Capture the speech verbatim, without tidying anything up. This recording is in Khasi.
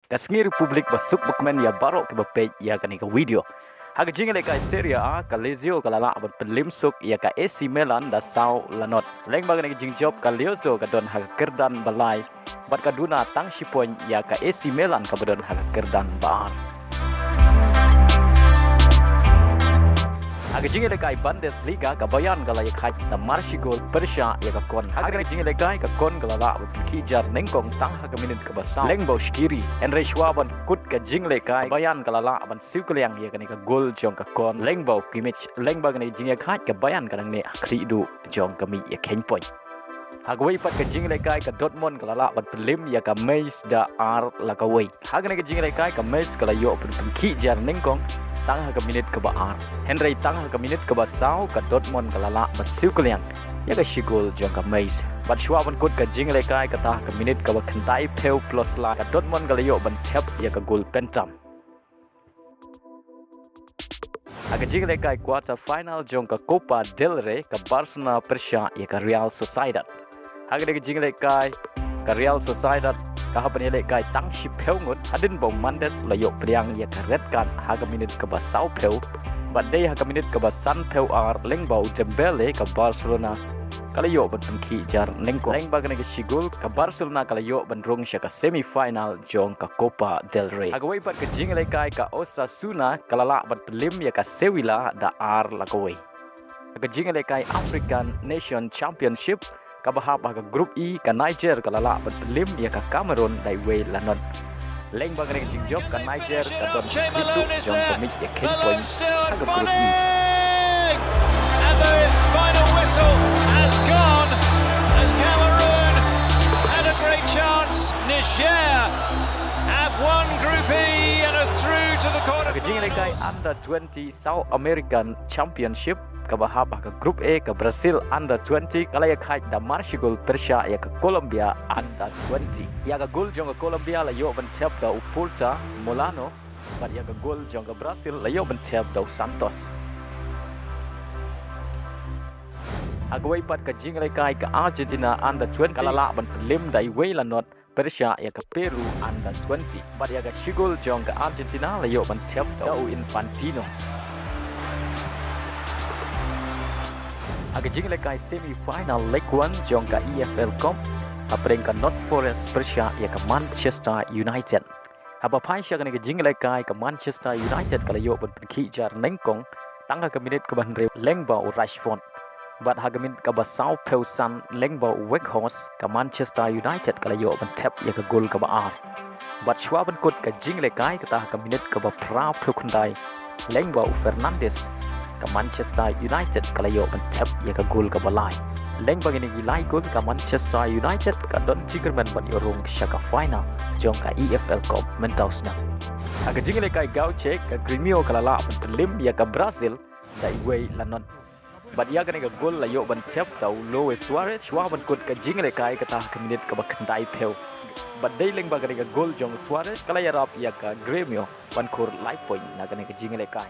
Ka sngi Republic ba suk ba kmen ïa baroh kiba peit ïa kane ka video. Ha ka jingïalehkai Serie A, ka Lazio ka la lah ban pynliem suk ïa ka A C Milan da saw la not. Lyngba kane ka jingjop, ka Lazio ka don ha ka kyrdan ba lai bad ka duna tang shi point ïa ka A C Milan kaba don ha ka kyrdan ba ar. Ha ka jingïalehkai Bundesliga, ka Bayern ka la ïakhaid da mar shi gol pyrshah ïa ka Köln. Ha kane ka jingïalehkai, ka Köln ka la lah ban pynkhih jar nyngkong tang ha ka minit kaba saw lyngba u Shaqiri. Hynrei shuwa ban kut ka jingïalehkai, Bayern ka la lah ban siew kylliang ïa kane ka gol jong ka Köln lyngba u Kimmich. Lyngba kane ka jingïakhaid, ka Bayern ka dang neh ha khlieh duh jong ka miej ïakheiñ point. Ha kawei pat ka jingïalehkai, ka Dortmund ka la lah ban pynliem ïa ka Mainz da ar la kawei. Ha kane ka jingïalehkai, ka Mainz ka la ïoh ban pynkhih jar nyngkong tang ha ka minit kaba ar. Hynrei tang ha ka minit kaba saw, ka Dortmund ka la lah ban siew kylliang ïa ka shi gol jong ka Mainz. Bad shuwa ban kut ka jingïalehkai, kata ha ka minit kaba khyndai phew plus lai, ka Dortmund ka la ïoh ban thep ïa ka gol pyntam. Ha ka jingïalehkai quarter final jong ka Copa del Rey, ka Barcelona pyrshah ïa ka Real Sociedad. Ha kane ka jingïalehkai, ka Real Sociedad ka hap ban ïalehkai tang shi phew ngut hadien ba u Mendes u la ïoh pdiang ïa ka red card ha ka minit kaba saw phew. Bad dei ha ka minit kaba san phew ar lyngba u Dembele, ka Barcelona ka la ïoh ban pynkhih jar nyngkong. Lyngba kane ka shi gol, ka Barcelona ka la ïoh ban rung sha ka semi final jong ka Copa del Rey. Ha kawei pat ka jingïalehkai, ka Osasuna ka la lah ban pynliem ïa ka Sevilla da ar la kawei. Ha ka jingïalehkai African Nation Championship, kaba hap ha ka Group E, ka Niger ka la lah ban pynliem ïa ka Cameroon da iwei la not. Lyngba kane ka jingjop, ka Niger ka don ha khlieh duh jong ka miej ïakheiñ point ha ka Group E. And the final whistle has gone as Cameroon had a great chance. Niger have won Group E and are through to the quarter. Ha ka jingïalehkai under twenty South American Championship, kaba hap ha ka Group A, ka Brazil under twenty ka la ïakhaid da mar shi gol pyrshah ïa ka Colombia under twenty. Ïa ka gol jong ka Colombia la ïoh ban thep da u Puerta Molano, bad ïa ka gol jong ka Brazil la ïoh ban thep da u Santos. Ha kawei pat ka jingïalehkai, ka Argentina under twenty ka la lah ban pynliem da iwei la not pyrshah ïa ka Peru under twenty. Bad ïa ka shi gol jong ka Argentina la ïoh ban thep da u Infantino. Ha ka jingïalehkai semi final leg one jong ka E F L Cup, hapdeng ka Nottingham Forest pyrshah ïa ka Manchester United. Haba phai sha kane ka jingïalehkai, ka Manchester United ka la ïoh ban pynkhih jar nyngkong tang ha ka minit kaba hynriew lyngba u Rashford. Bad ha ka minit kaba saw phew san lyngba u Weghorst, ka Manchester United ka la ïoh ban thep ïa ka gol kaba ar. Bad shuwa ban kut ka jingïalehkai, kata ha ka minit kaba phra phew khyndai lyngba u Fernandes, ka Manchester United ka la ïoh ban thep ïa ka gol kaba lai. Lyngba kine ki lai gol, ka Manchester United ka don jingkyrmen ban ïoh rung sha ka final jong ka E F L Cup mynta u snem. Ha ka jingïalehkai Gauche, ka Gremio ka la lah ban pynliem ïa ka Brazil da iwei la not. Bad ïa kane ka gol la ïoh ban thep da u Luis Suarez shuwa ban kut ka jingïalehkai, kata ha ka minit kaba khyndai phew. Bad dei lyngba kane ka gol jong Suarez ka la ïarap ïa ka Gremio ban khur lai point na kane ka jingïalehkai.